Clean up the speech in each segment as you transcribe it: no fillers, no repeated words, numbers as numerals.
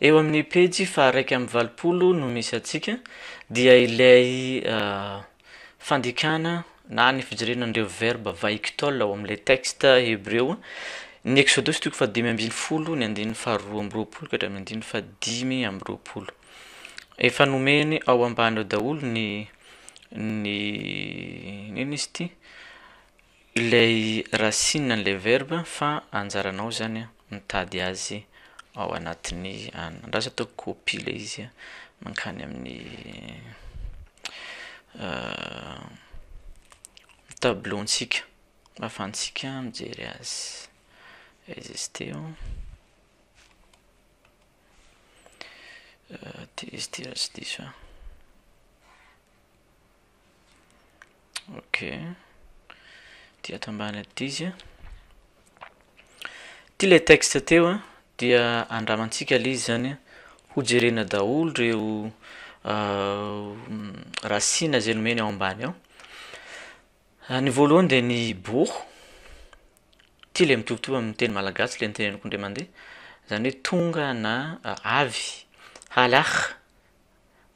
Eo amin'ny pejy faha-81 no misy antsika, dia ilay fandikana na ny fijerena an'ireo verba vahiktol ao amin'ilay texte hebreo, ny Eksodosy toko faha-15 ny andininy faha-22 ka hatramin'ny andininy faha-25. Efa nomeny ao ambany ao daholo ny ny inona izy ity? Ilay racine an'ilay verbe fa anjaranao zany mitady azy ao anatin'ny an. Andraso ataoko copie ilay izy mankany amin'ny tableau-ntsika mba ahafahantsika mijery azy. Aiza izy ity ô? Ty izy ity raha tsy diso aho. Ok, ty ato ambany aty izy an. Ty le texte teo an, dia andramantsika le izy zany an, ho jerena daholo reo racine zay nomeny ao ambany ao. Ny voalohany de ny bo, ty le mitovitovy amin'ny teny malagasy le noteneniko indray mandeha, zany hoe tonga na avy, halakh.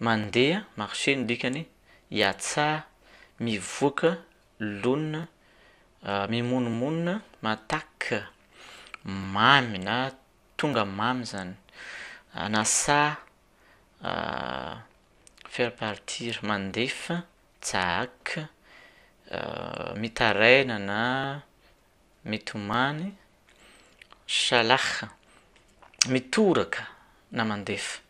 Mandeha, marcher no dikany, hiatsaha, mivoaka, lona, mimonomonona, matak, mamy na tonga mamy zany, nasa, faire partir, mandefa, tsahak, mitaraina na mitomany, shalakh, mitoraka na mandefa.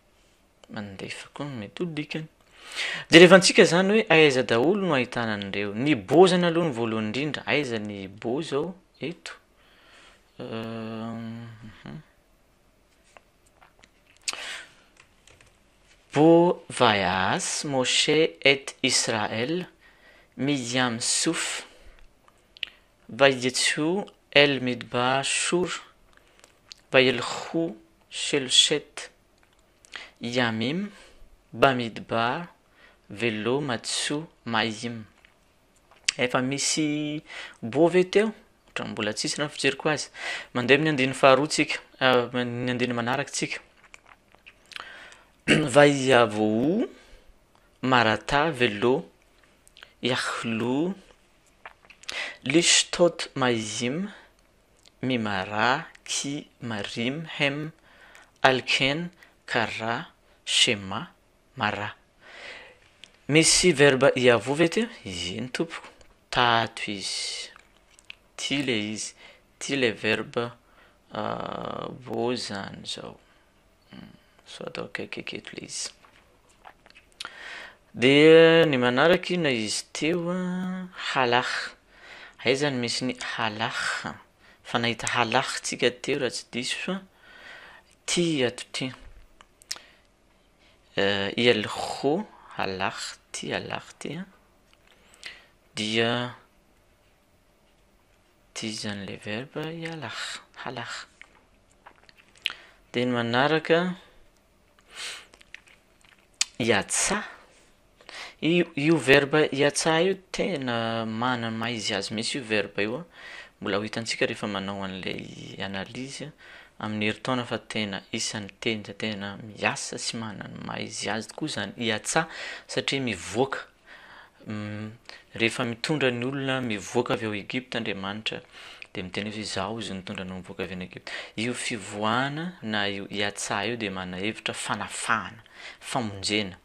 Mandefa koa no mety ho dikany. Jerevantsika izany hoe aiza daholo no ahitana an'ireo. Ny bozana aloha no voalohany indrindra. Aiza ny bo zao eto? Bo vayas Moshe et Israël miyam Souf vayetsu el midbar Shur vayelchu sheloshet Yamim, Bamidbar, Velo, Matsu, Mayim. Efa misy bo ve teo? Ohatran'ny mbola tsisy raha ny fijeriko azy. Mandeha amin'ny andininy faharoa tsika, ny andininy manaraka tsika. Vaiavou, Marata, Velo, Yakhlu, Lishtot Mayim, Mimara, Ki, Marim, Hem, Alken, Kara, Shema, Mara. Misy verbe iavoa ve ty? Eny tompoko, tato izy. Ty le izy, ty le verbe bo zany zao. Sao atao akaikikaiky eto le izy. Dia ny manaraka inona izy teo an? Halakh. Aiza no misy ny halakh? Fa nahita halakh tsika teo raha tsy diso an. Ty ato ty. Yelkhu halakh, ty halakh ty an. Dia ty zany le verbe yalakh, halakh. Dia ny manaraka. Iatsa, io io verbe iatsa io tena manana ny maha izy azy mihitsy io verbe io an, mbola ho hitantsika rehefa manao an'ilay analyse amin'ny herintaona fa tena isan'ny teny izay tena miasa sy manana ny maha izy azy tokoa izany iatsa satria mivoaka. Rehefa mitondra ny olona mivoaka avy ao Egypta Andriamanitra, dia miteny izy hoe izaho izy nitondra anao mivoaka avy any Egypta. Io fivoahana na io iatsaha io dia manana hevitra fanafahana, famonjena,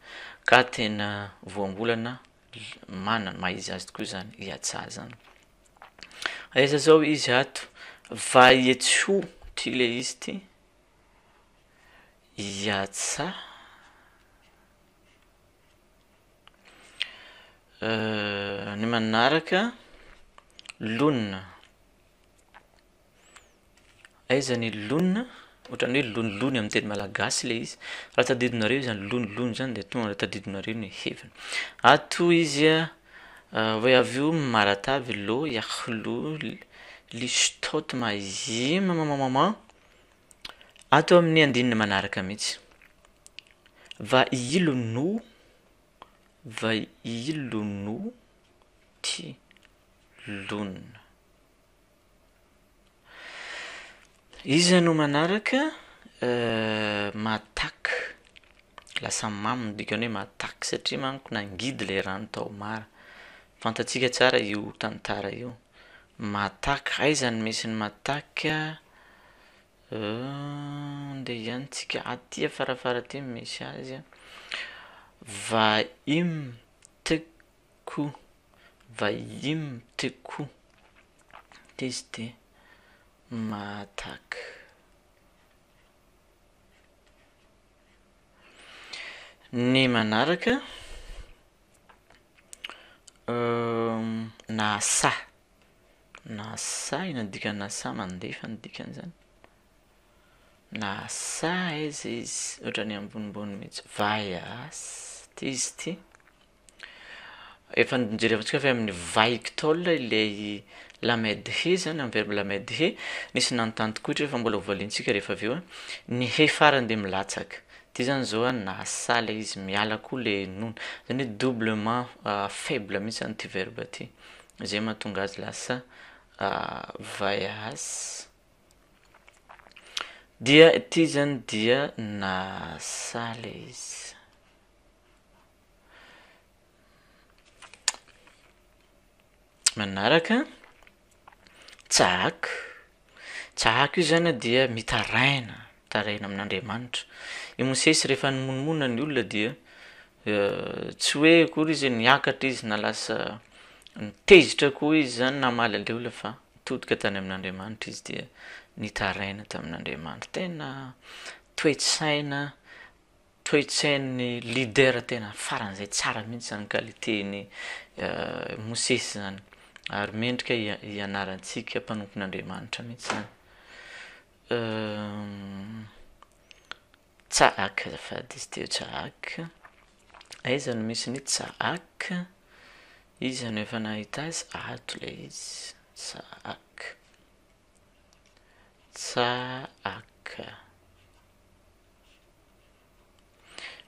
ka tena voambolana manana ny maha izy azy tokoa izany iatsaha izany. Aiza izao izy ato? Vayetsu, ity ilay izy ity, iatsaha. Ny manaraka, lonina. Aiza ny lonina? Ohatran'ny hoe lonilony amin'ny teny malagasy ilay izy. Raha tadidinareo izany lonilony izany dia tonga dia tadidinareo ny heviny. Ato izy hoe avy eo maratavy lo yakhlu lishtot mahim mamamamama. Ato amin'ny andininy manaraka mihitsy. Va ilo no Va ilo no ty lona. Iza no manaraka? Matak. Lasa mamy ny dikany hoe matak satria manko nangidy ilay rano tao Mara. Fantatsika tsara io tantara io. Matak, aiza no misy ny matak? Ndeha ihany tsika aty afarafara aty no misy azy. Vaim tko, vaim tko, ty izy ty, matak. Ny manaraka, nasa, nasa, inona ny dikan'ny nasa? Mandefa ny dikan'izany. Nasa aiza izy? Ohatran'ny ambonimbony mihitsy. Vayas, ty izy ty. Efa nojerevantsika fa amin'ny vahiktol ilay lamed he zany, amin'ny verbe lamed he, nisy nanontany tokoa izy fa mbola hovaliantsika rehefa avy eo. Ny he farany dia milatsaka. Ity zany zao an, nasa ilay izy, miala koa le nona. Zany hoe doublement faible mihitsy zany ity verbe ity. Izay mahatonga azy lasa vayas. Dia ity zany dia nasa ilay izy. Manaraka, tsahak. Tsahak io zany dia mitaraina, mitaraina amin'Andriamanitra. I Mosesy rehefa nimonomonona ny olona dia tsy hoe akory izy niakatra izy na lasa nitezitra koa izy zany namaly an'ilay olona fa nitodika tany amin'Andriamanitra izy dia nitaraina tamin'Andriamanitra. Tena toe-tsaina Toe-tsain'ny leader tena faran'izay tsara mihitsy zany qualité-n'i Mosesy zany ary mendrika hianarantsika mpanompon'Andriamanitra mihitsy zany. Tsahak azafady izy teo tsahak, aiza no misy ny tsahak? Iza no efa nahita azy? Ato ilay izy, tsahak, tsahak.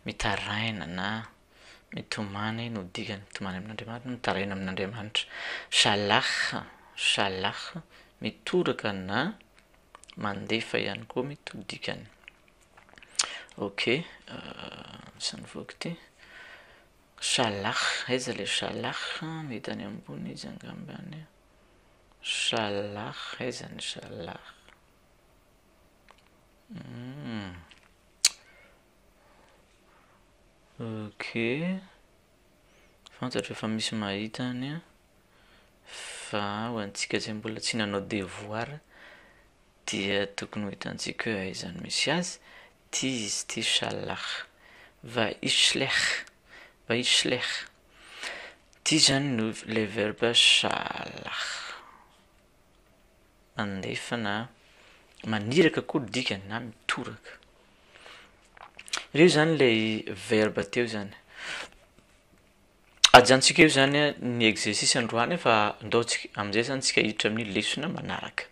Mitaraina na mitomany no dikany, mitomany amin'Andriamanitra, mitaraina amin'Andriamanitra. Shalakh, shalakh, mitoraka na mandefa ihany koa mety ho dikany. Ok, misy nivoaka ity. Shalakh, aiza ilay shalakh? Mety any ambony izy angamba any. Shalakh, aiza ny shalakh? Ok, fantatro efa misy mahita any an, fa ho antsika izay mbola tsy nanao devoir dia tokony ho hitantsika hoe aiza no misy azy, ty izy ty shalakh, vaishlekh, vaishlekh, ty zany no le verbe shalakh. Mandefa na maniraka koa ny dikany na mitoraka. Ireo izany ilay verbe teo izany. Ajanontsika eo izany ny exercice androany fa ndao tsika amin'izay izany tsika hiditra amin'ny lesona manaraka.